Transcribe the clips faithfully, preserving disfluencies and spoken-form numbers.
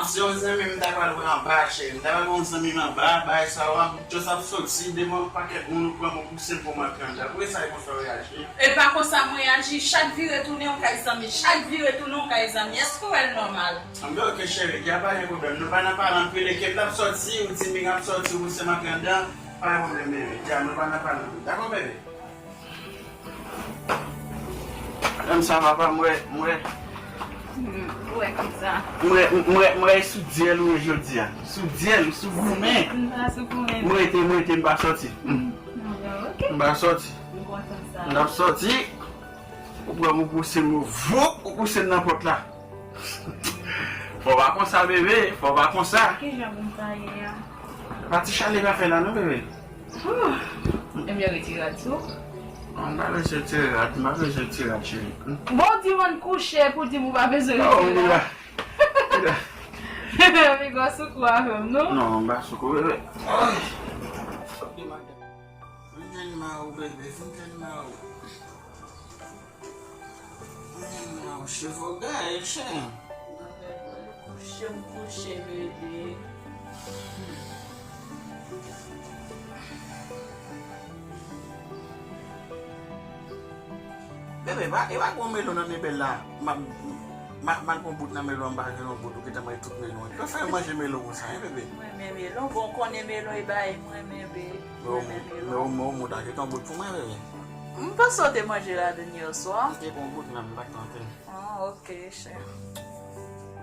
Se yon zanmi m ta pral wè anba, cheri. M ta pral wè yon zanmi m anba, bagay sa yo, m just ap soti, devan yon pakèt moun, ou pran m, ou pouse m pou m antre anndan. Poukisa e konsa w reyaji? E pa konsa m reyaji. Chak vire tounen, yon kay zanmi. Chak vire tounen, yon kay zanmi. Èske w wè l nòmal? Anben, oke, cheri, y a pa gen pwoblèm. Nou pa nan pale anpil, e ke m t ap soti, ou di m ap soti, ou pouse m antre anndan, pa gen pwoblèm, bebe. Dja, nou pa nan pale anpil. Dakò, bebe? Menm sa, papa, m wè, m wè. Hmm, ou wè kisa? M wè, m wè, m wè sou dyèl ou ye jodi a. Sou dyèl, sou goumen. M pa sou goumen. M rete, m rete, m pa sòti. Hmm. Hmm, ok. M pa sòti. M kontan sa. M ap sòti. Ou pran m, ou pouse m, ou voup, ou pouse m nan pòt la. Fò pa konsa, bebe, fò pa konsa. Kijan pou m sa ye a? Pa ti chale pa fè la non, bebe. Ooh, ebyen retire rad sou. Non, m pa bezwen retire rad, m pa bezwen retire rad, cheri. Hmm? Bon, di w ann kouche pou di m ou pa bezwen retire rad. Piga sou kou avè m, non? Non, m pa sou kou, bebe. Ay. Vin jwenn ma ou, bebe, vin jwenn ma ou. Mwen cheve w gaye, chè. Kouche m kouche, bebe. Bebe, pa, e pa gwo melon nan mebèl la. Ma, ma, mal pran bout nan melon, m pa jwenn yon bout, ou gentan manje tout melon. Ki fè manje melon konsa, hein, bebe? Mwen renmen melon, bon, konnen melon e bay, mwen renmen, bebe. Men ou, men ou, men ou ta gentan yon bout pou mwen, bebe. M panse w te manje ladann yè swa. M te pran yon bout, men m pa t tante. Ah, ok, chè.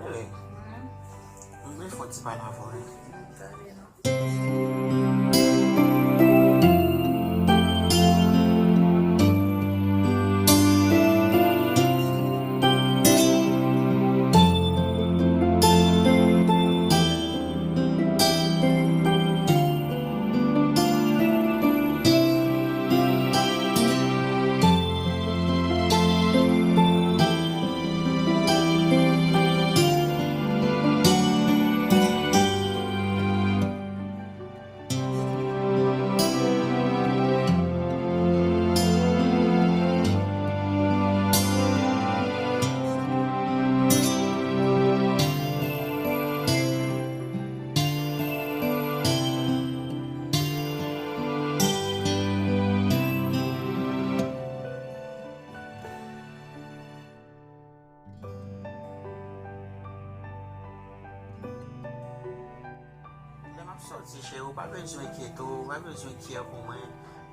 Bebe, m vle fè yon ti pale avè w, wi. Pale non. Lè m ap sòti, cheri, ou pa bezwen enkyete w, ou pa bezwen enkyè pou mwen.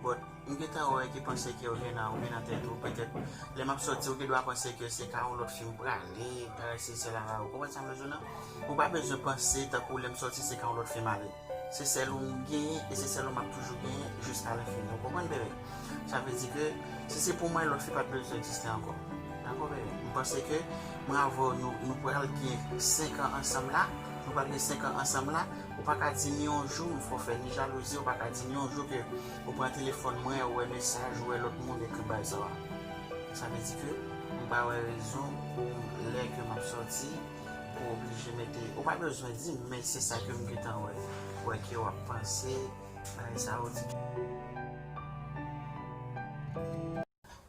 But, m gentan wè ki panse ke ou gen nan, ou gen nan tèt ou, petèt, lè m ap sòti, ou gen dwa panse ke se ka yon lòt fi m prale, bagay sesi, sela la, ou konprann sa m vle di w nan? Ou pa bezwen panse tankou lè m sòti, se ka yon lòt fi m ale. Se sèl ou m genyen, e se sèl ou m ap toujou genyen jiska lenfini. Ou konprann, bebe? Sa vle di ke si se pou mwen, lòt fi pa t bezwen egziste ankò. Dakò, bebe? M panse ke mwen avè w, nou, nou pral gen senk an ansanm la. Nou pral gen senk an ansanm la. Ou pa ka di ni yon jou m fè w fè ni jalouzi. Ou pa ka di ni yon jou ke ou pran telefòn mwen, ou wè mesaj, ou wè lòt moun ekri bay sa w a. Sa vle di ke m pa wè rezon pou lè ke m ap sòti, pou oblije mete, ou pa bezwen di m, men se sa ke m gentan wè. Wè ke w ap panse, bagay sa yo di ke,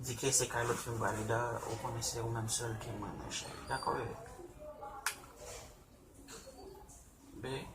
di ke se kay lòt fi m prale, da, ou konnen se ou menm sèl ke mwen, mon cheri. Dakò, bebe? Be.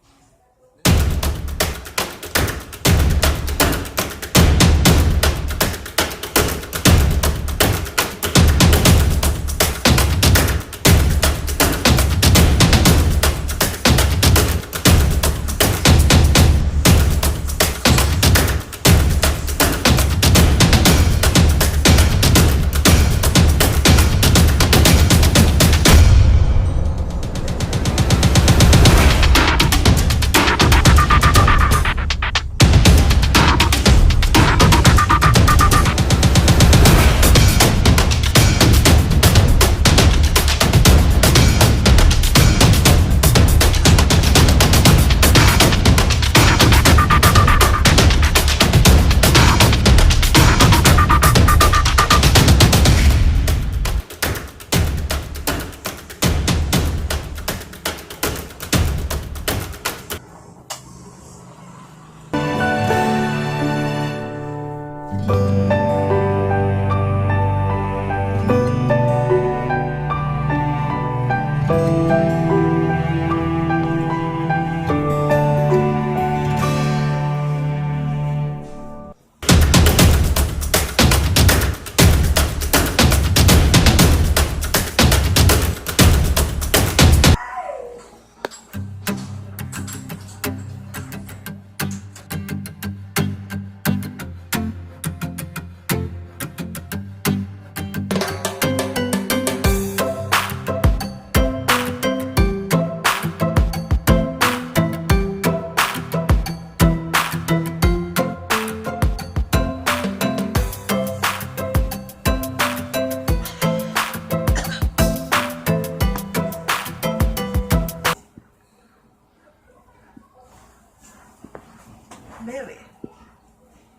Mele.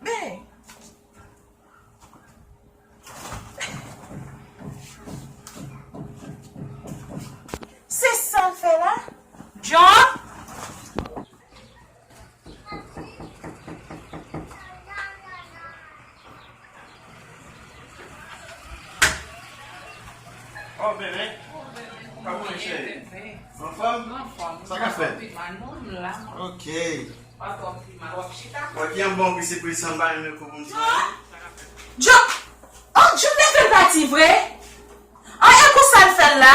Ben. Se sa l fè la? John? Oh, bebe. Kòman w ye, cheri? Anfòm? Anfòm. Sa k ap fèt? Pi mal, non, m la. Ok. Pa twò pi mal. W ap chita? Wè ki yon bon pi sipriz san pa menm kou pou m di. John! Oh, John leve l pati vre? An, e konsa l fè l la?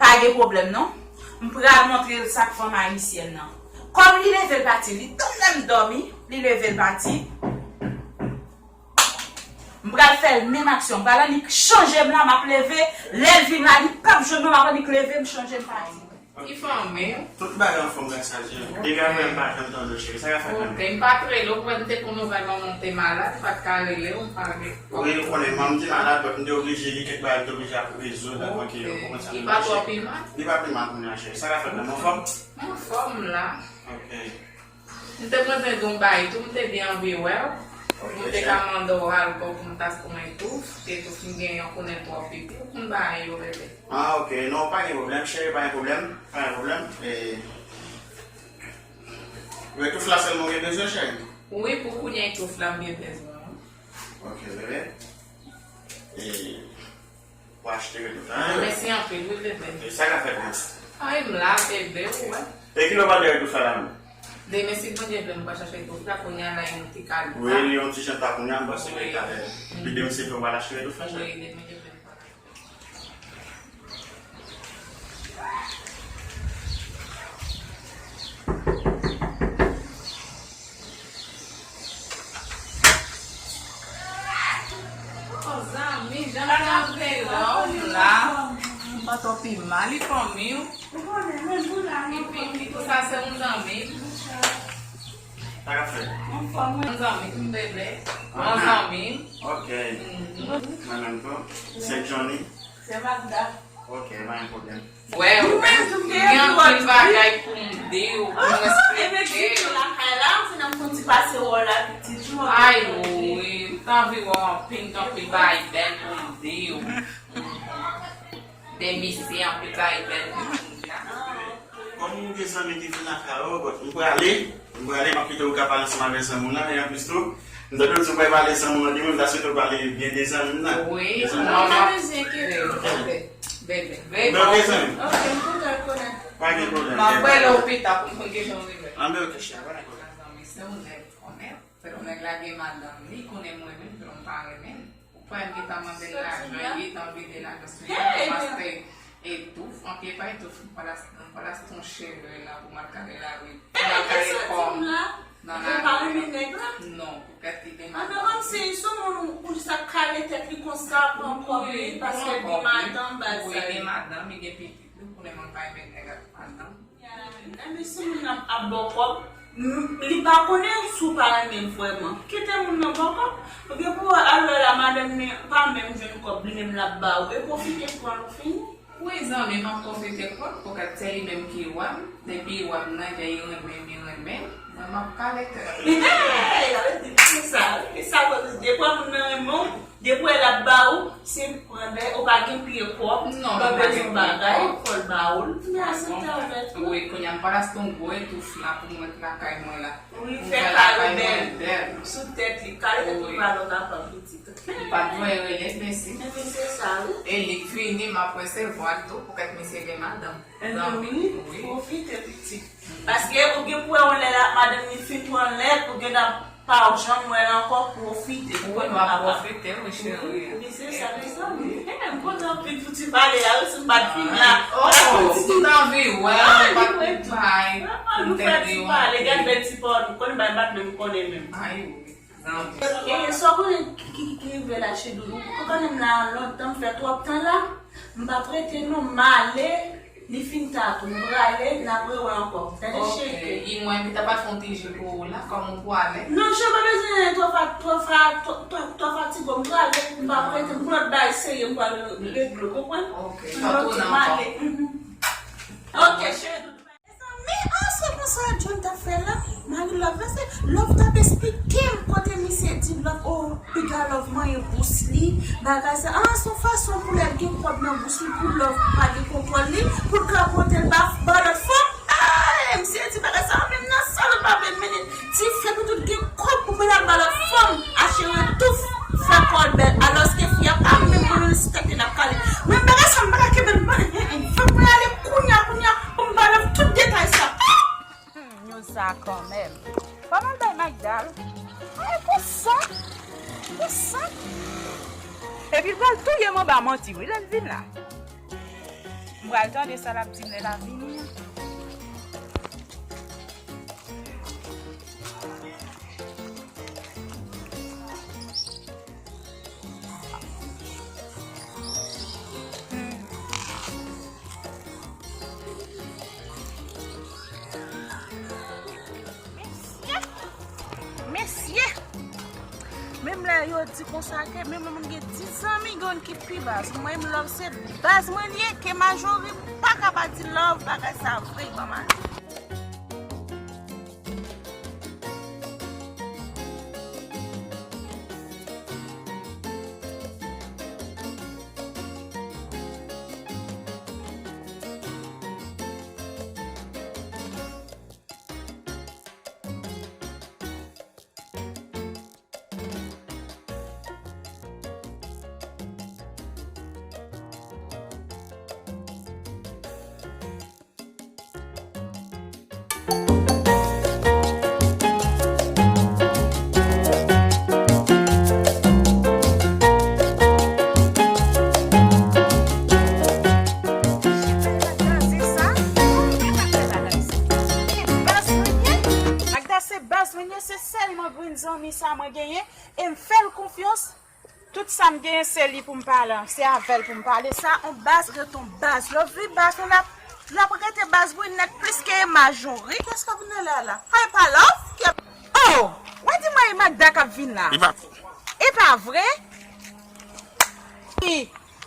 Pa gen pwoblèm non. M pral montre l sa k fanm ayisyèn nan. Kòm li leve l pati, li tann lè m dòmi, li leve l pati. M pral fè l menm aksyon. M pral annik chanje m la, m ap leve. Lè l vin la, li p ap jwenn mwen, m ap annik leve, m chanje m pati. Ki fanmi w? Tout bagay anfòm gras a Dye. Depi apre m pa janm tande w cheri, sa k ap fèt menm? Ok, m pa t rele w, pou m te konn nouvèl manman w te malad, m pa t ka rele w, m pa gen. Wi, ou konnen manman m te malad, but m te oblije gen kèk bagay m te oblije ap rezoud avan ke yo kòmanse ap vin mache. Li pa twò pi mal? Li pa pi mal kounye a cheri, sa k ap fèt menm, anfòm? M anfòm la. Ok. M te bezwen di w m bay tou, m te byen anvi wè w. Ok, cheri. M te ka mande w al bò pou m ta pran etouf, etouf m gen yon konnen twò pipi, pou m bay yo bebe. Ah, ok. Non, pa gen pwoblèm, cheri, pa gen pwoblèm. Pa gen pwoblèm. E, etouf la sèlman w gen bezwen, cheri? Wi, pou kounye a etouf la m gen bezwen, wi. Ok, bebe. E, w achte etouf la, hein? Mèsi anpil, wi, bebe. E sa k ap fèt menm? Ay, m la, bebe, ou wè. E kilè w pral bay etouf la la menm? Demen, si Bondye vle, m pral chache etouf la, kounye a la, yon ti kalita. Wi, li yon ti jan ta kounye a, m panse ke talè. Wi. Demen, si w pral achte etouf la, cheri? Wi, demen, demen. Oh, zanmi, jan m te anvi wè w la. M pa twò pi mal, li fanmi w. Epi, epi tou sa se yon zanmi. Sa k ap fèt? Yon zanmi m bebe. Yon zanmi. Ok. Mhm. Mwen menm tou. Se Johnny. Se Magda. Ok, pa gen pwoblèm. Wè, wè. Gen anpil bagay pou m di w, pou m eksplike. Ay, wi, m t anvi wè w anpil, gen anpil bagay bèl pou m di w. De misye anpil bagay bèl pou moun la. Kòm ou gen zanmi ki vin lakay ou, bon, m prale, m prale, m ap kite ou ka pale ansanm avèk zanmi w lan, e anplis tou, m tande w di w pral pale zanmi w lan demen, m ta swete w pale byen de zanmi w lan. Wi, non, m ap bezwen kite w, bebe. Bebe, bebe. Ok, zanmi. Ok, m kontan konnen. Pa gen pwoblèm. M ap rele w pita pou m konn kijan w rive. Anben, ok, cheri, pa gen pwoblèm. Zanmi, se yon nèg, konnen. Fè yon nèg lage madanm li, konnen mwen menm, fè yon pa renmen. Ou kwè m gentan mande l lajan, li gentan vide lajan sou li, paske etouf, anpye pa etouf, m pral achte, m pral achte yon cheve la pou m al kale lari, pou m al kale kò m nan lari. Non, poutèt li gen madanm. An, men kòmsi sou moun ou jis ap kale tèt li konsa, pran kòb li, paske li gen madanm, bagay sa yo. Wi, li gen madanm, li gen pitit, wi, konnen mwen pa renmen nèg ak madanm. Ebyen, si moun nan ap ba w kòb, m, li pa konnen si w pa renmen l vrèman. Kite moun nan ba w kòb. Ou gen pou w al wè la, madanm li pa menm jwenn kòb, li menm l ap ba ou. E pwofite pran l, ou fini. Wi, zanmi, m ap pwofite pran l, poutèt se li menm ki wè m. Depi wè m nan, lè li renmen m, li renmen m. Mwen, m ap kale tèt. Hey, arete di sa, wi. E sa, depi moun nan renmen w, depi w wè l ap ba ou, se pran dèyè, ou pa gen pye pwòp, lè w bezwen yon bagay, fò l ba ou l. Men a se tèt ou. Wi, kounye a m pral achte yon gwo etouf la pou m ret lakay mwen la. Wi, fè kado bèl sou tèt li, kale tèt ou pa lè w kapab pitit. M pa t voye rele, mèsi. Ebyen, se sa, wi. E li k vini, m ap resevwa l tou, poutèt misye gen madanm. Ebyen, wi, pwofite, pitit. Paske ou gen pou wè yon lè la, madanm li fin pran lèt, ou gen nan pa w janm wè l ankò, pwofite. Wi, m ap pwofite, wi, cheri. Wi, se sa, se sa, wi. M kontan anpil pou ti pale a, wi, si m pa t fin la. Oh, m t anvi wè, m pa t bay. Vrèman, nou fè ti pale, gad bèl ti pawòl, nou konnen bay bat menm konnen menm. Ay, wi. E sa w konnen ki, ki, ki rive la, cheri doudou? Ou konnen m la lontan, m fè twòp tan la. M p ap rete non, m ale. Li fin ta tou, m prale, n ap rewè ankò. Tande cheri. Ok, e mwen ki ta pral fè yon ti ji pou ou la, kòm ou prale. Non, cheri, pa bezwen twò fa-, twò fa-, twò, twò, twò fatige, m prale, m p ap rete, m gon lòt bagay serye, m pral regle, w konprann? Ok, m ap tounen ankò. Ok, cheri doudou. Mezanmi, ah, se konsa John t ap fè la. Love la se, Love t ap esplike m kote misye di Love, oh, piga Love manyen bous li, bagay sa. Ah, se yon fason pou lè l gen kòb nan bous li, pou Love pa gen kontwòl li, pou l ka pote l ba, ba lòt fanm. Ah, misye di bagay sa menm nan sal ou pa vle menm. Ti fè pou tout gen kòb pou pral ba lòt fanm, achete tou fè kò l bèl, alòske fi a pa menm moun li sitèt li n ap kale. Men bagay sa m pa ka kenbe l ban, fòk mwen ale kounya, kounya, pou m ba Love tout detay sa. Hmm, Nyouz sa kanmenm. Kòman l bay Magda l? Ay, pou sa. Pou sa. Epi l pral touye m anba manti, wi, lè l vin la. M pral tande sa l ap di m lè l ap vini an. Mesye! Mesye! Menm lè yo di konsa ke menm mwen gen dis zanmi, gen youn ki pi baz. Mwen menm Love se baz mwen li ye, ke Majori pa ka pa di Love bagay sa vre, ban m ale. Magda se baz mwen ye, se sèlman grenn zanmi sa mwen genyen, e m fè l konfyans. Tout sa m genyen, se li pou m pale, se avè l pou m pale. Sa, on baz ret on baz. Love vin baz, nou l ap, l ap rete baz Brunette plis ke Majori. Kiyès k ap vin nan la la? Ay, pa Love? Ki ap... Oh! W a di mwen e Magda k ap vin la? E pa... E pa vre? Wi.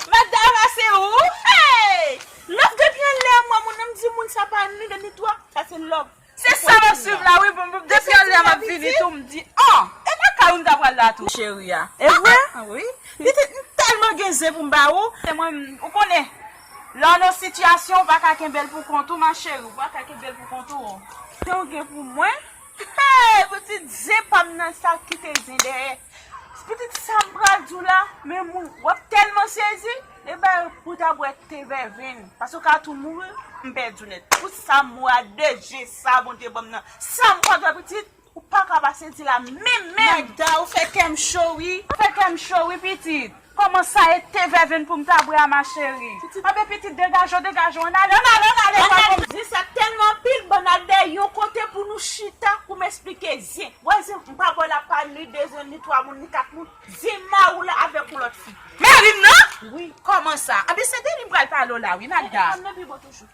Magda, a se ou? Hey! Love depi anlè mwen, moun nan m di moun sa pa ni de ni twa. Sa se Love. Se sa m ap swiv la, wi, pou m, depi anlè m ap vini tou, m di, oh, e nan kay ou m ta pral la tou. Cheri a. E vre? Ah, wi. Pitit, m tèlman gen zen pou m ba ou. Se mwen, ou konnen, lè w nan sitiyasyon, ou pa ka kenbe l pou kont ou, ma chérie, ou pa ka kenbe l pou kont ou. Zen w gen pou mwen? Hey, pitit, zen pa m nan sa kite zen dèyè. Pitit, sa m pral di w la, men moun, w ap tèlman sezi, e bay pou ta bwè te vèvenn, paske w ka tou mouri, m pèdi w nèt. Pou sa m wè a de je sa Bondye ban m nan, sa m pral bwè pitit, ou pa ka pa sezi la menm, menm. Magda, ou fè kè m cho, wi. Ou fè kè m cho, wi, pitit. Kòman sa e te vèvenn pou m ta bwè a, ma chérie? Anben, pitit, degaje w, degaje w, ann ale, ann ale, ann ale, ann ale. Zen sa tèlman anpil, bann al dèyè yon kote pou nou chita, pou m esplike zen. Wè zen, m pa bwè la pa ni de zen, ni twa moun, ni kat moun. Zen mari w la avèk yon lòt fi. Mari m nan? Wi. Kòman sa? Anben, se de li m pral pale w la, wi, Magda. E, e, pa m nan pi bon toujou.